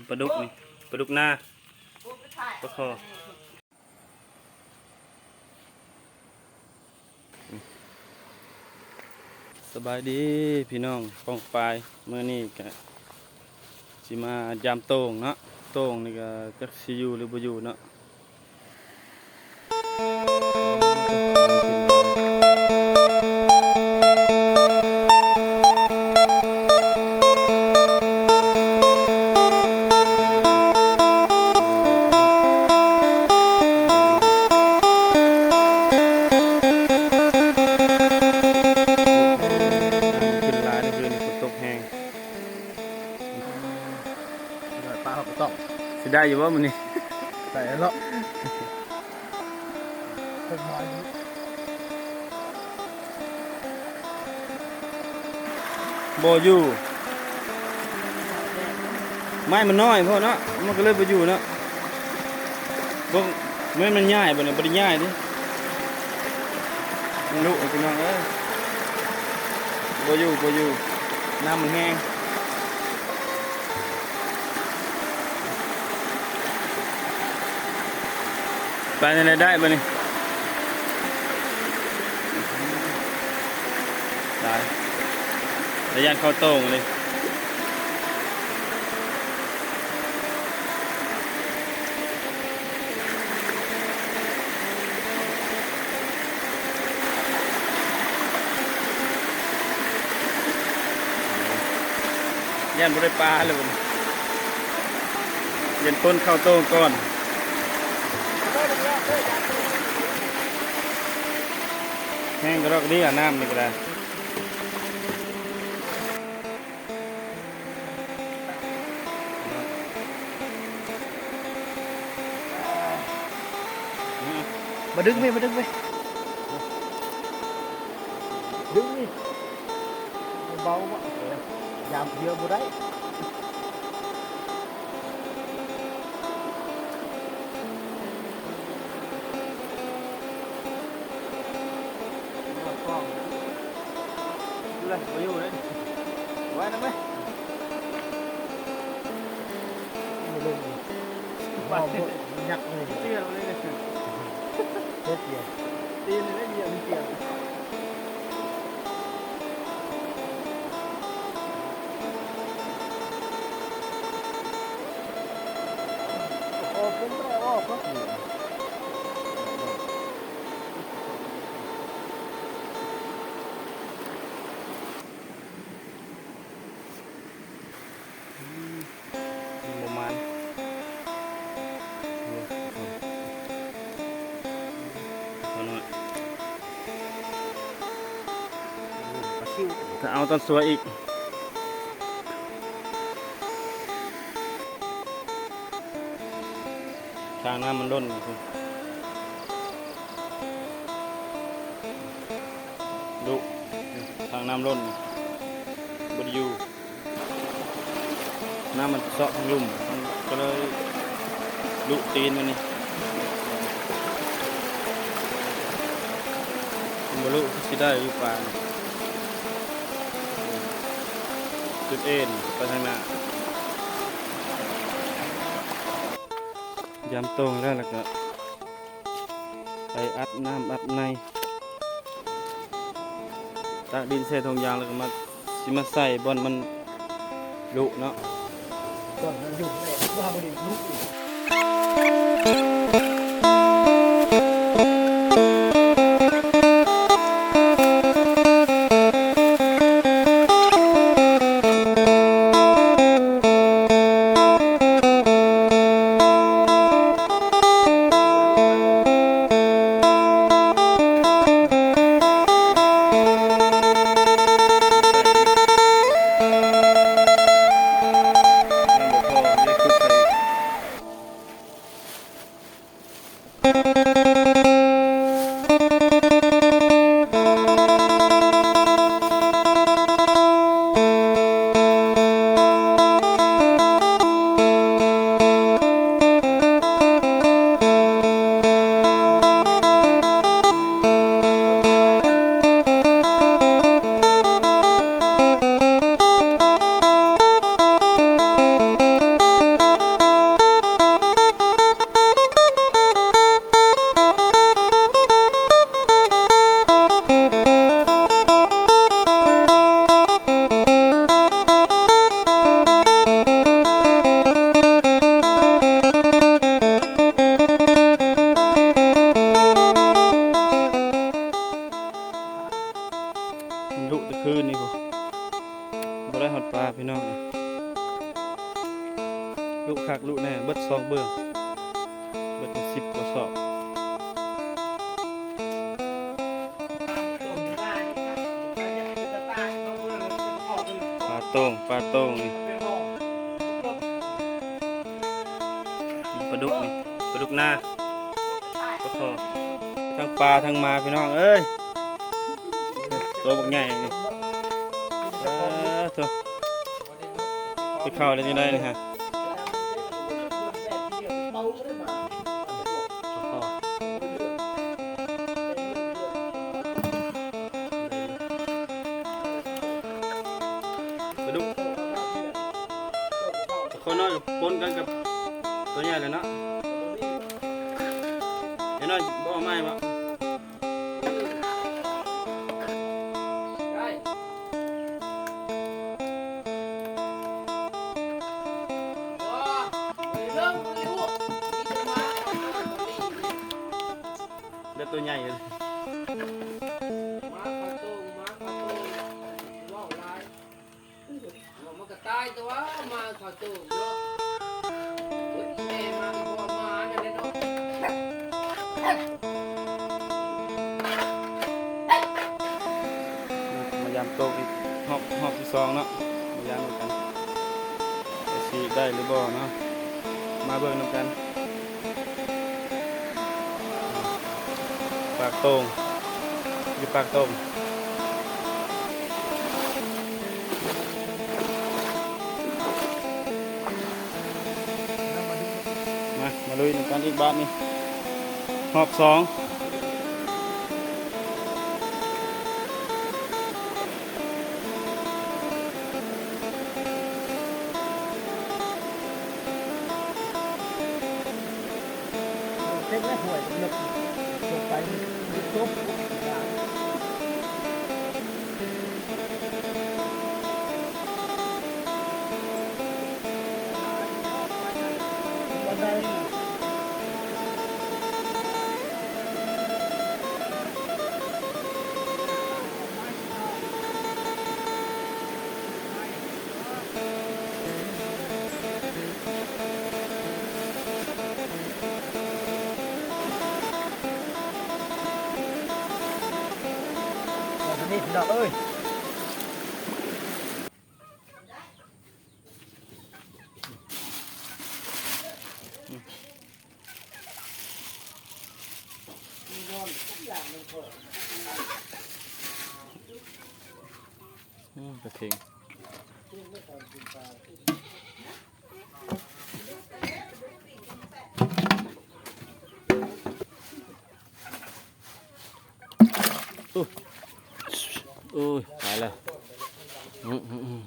ປາດຸກນີ້ ປາດຸກນາ ປາຄໍ່. ສະບາຍດີພີ່ນ້ອງປ້ອງປາຍ, ມື້ນີ້ກະຊິມາຢາມໂຕ່ງເນາະ. ໂຕ່ງນີ້ກະຈັກຊິຢູ່ຫຼືບໍ່ຢູ່ເນາະ. ຝົນຕົກແຮງ. ປາເຮົາກໍຕ້ອງ ຊິໄດ້ຢູ່ບໍ່ມື້ນີ້? ໄດ້ແລ້ວເນາະ. ບໍ່ຢູ່ ໄມ້ມັນນ້ອຍໂພດເນາະ, ມັນກໍເລີຍບໍ່ຢູ່ເນາະ. ບໍ່ ແມ່ນມັນຍ້າຍບໍ່ນີ້? ບໍ່ໄດ້ຍ້າຍເດ້. ມັນລຸພີ່ນ້ອງເອີຍ, ບໍ່ຢູ່ ບໍ່ຢູ່, ນ້ຳມັນແຮງ. ໄປແນວໃດໄດ້ບັດນີ້? ຕາຍ ຕາຢ້ານເຂົ້າໂຕ່ງເລີຍ. ຢ້ານບໍ່ໄດ້ປາແລ້ວບັດນີ້, ຢ້ານຄົນເຂົ້າໂຕ່ງກ່ອນ. ແຮງກະດອກກະເດື່ອນ້ຳນີ້ກະໄດ້. ມາດຶງແມ່ ມາດຶງແມ່ ດຶງນີ້. ເບົາບໍ່? ເອີ ຢາມເທື່ອບໍ່ໄດ້. ເລີຍບໍ່ຢູ່ເລີຍ ໄວ້ນຳເວີຍ. ບໍ່ລົງ ບໍ່ ບໍ່ ຍັກເລີຍ ເຈື່ອນເລີຍ ເຮັດຫຍັງ ຕີນເລີຍ ເຫຢີຍບເກືອນ. ອອກເປັນບໍ່ໄດ້ອອກເນາະ. ບໍ່ມານ ໂອ້ ໂຕນ້ອຍ ປາຊິວ ຖ້າເອົາຕອນສວຍອີກ. ທາງນ້ຳມັນລົ້ນ ດຸ ທາງນ້ຳລົ້ນ ບໍ່ໄດ້ຢູ່ ນ້ຳມັນເຊາະທາງລຸ່ມ ມັນກໍເລີຍລຸຕີນມັນນີ້. ບໍ່ຮູ້ຄືຊິໄດ້ຢູ່ປານີ້. ຈຸດເອັນໄປທາງໜ້າ. ຢາມໂຕ່ງແລ້ວ ແລ້ວກະໄປອັດນ້ຳອັດໃນ ຕັກດິນໃສ່ຖົງຢາງ ແລ້ວກະມາ ຊິມາໃສ່ບ່ອນມັນລຸເນາະ. ບ່ອນມັນລຸແຫຼະ ວ່າບໍ່ໄດ້ລຸອີກ. ພີ່ນ້ອງ ລຸຄັກລຸແນ່ ເບິດສອງເບິ່ງ ເບິດເປັນສິບກວ່າຊອກ. ປາໂຕ່ງ ປາໂຕ່ງນີ້ ປາດຸກນີ້ ປາດຸກນາ ປາຄໍ ທັງປາທັງໝາ ພີ່ນ້ອງເອີຍ ໂຕບັກໃຫຍ່ນີ້ ສາທຸ. ໄປເຂົ້າໄດ້ຈັ່ງໃດນີ້ຮະ? ປາດຸກ ປາຄໍນ້ອຍກໍປົນກັນກັບຕົວໃຫຍ່ແຫຼະເນາະ. ໄອ້ນ້ອຍບໍ່ເອົາໃໝ່ບໍ່? ແລ້ວຕົວໃຫຍ່ ໝາເຂົ້າໂຕງ ໝາເຂົ້າໂຕງ ເວົ້າຫຼາຍ ມັນກໍຕາຍແຕ່ວ່າໝາເຂົ້າໂຕງເນາະ. ເອີຍ ອີແມ່ມາກໍບໍ່ມານັ້ນແຫຼະເນາະ. ມາ ມາຢາມໂຕງອີກຮອບ ຮອບທີສອງເນາະ ມາຢາມນຳກັນ ວ່າຊິໄດ້ຫຼືບໍ່ເນາະ ມາເບິ່ງນຳກັນ. ປາກໂຕ່ງ ຢູ່ປາກໂຕ່ງ ມາ ມາລຸຍນຳກັນອີກບາດນີ້ ຮອບສອງ. ເຕັມແລ້ວ ຫ້ວຍເລິກ ລົງໄປ ມັນຕົກ. ນີ້ພີ່ນ້ອງເອີຍ ອືມ ກະທິງ ໂອ້ຍ ຕາຍແລ້ວ ອືມ.